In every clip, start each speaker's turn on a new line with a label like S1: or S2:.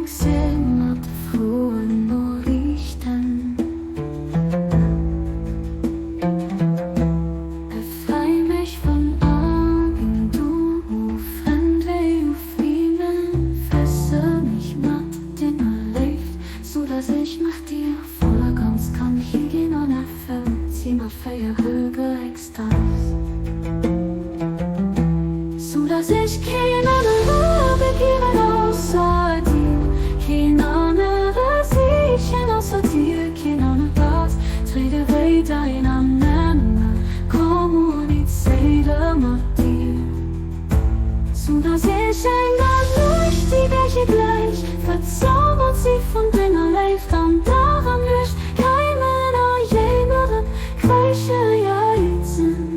S1: se mat frouen Noriichten. Befrei mech vun allem, du Fremde Ufrimen, fessel mich mat denger Léift, sou dass ech mat dir voll a ganz kann higinn an erfëllt si mat feierhöger Extas. Sou dass ech keen anere begieren ausser dir, keen anere sichen ausser dir, keen anert trede wéi dein an nëmme kommunizéire mat dir. Sou dass ech enger Nuecht déi gläiche gläich verzaubert si vun denger Léift an Dag an Nuecht keimen a jéimeren, kräische, jäizen.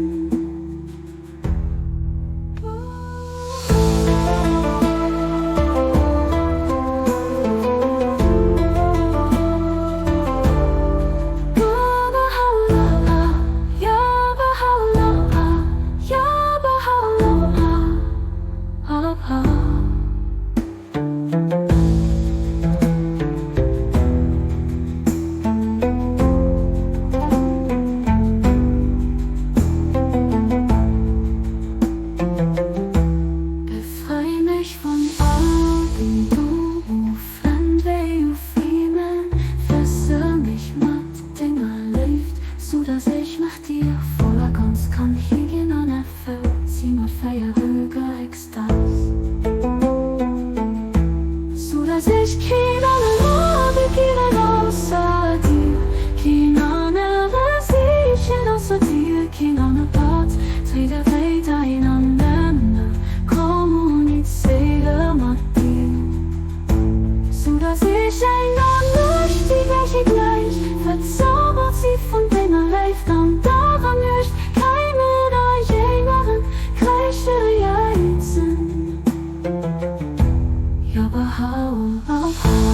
S1: Befrei mech vun all dem doofen Wéi u Fimen, fessel mech mat denger Léift, sou dass ech mat dir voll a ganz kann higinn an erfëllt si mat feierhöger Extas, sou dass ech keen anere begieren ausser dir, keen anere sichen ausser dir, keen anert trede wéi dein an nëmme kommunizéire mat dir. Sou dass ech enger Nuecht déi gläiche gläich verzaubert si vun denger Léift an Dag an Nuecht keimen a jéimeren, kräische, jäizen. Jabba hau, hau, hau.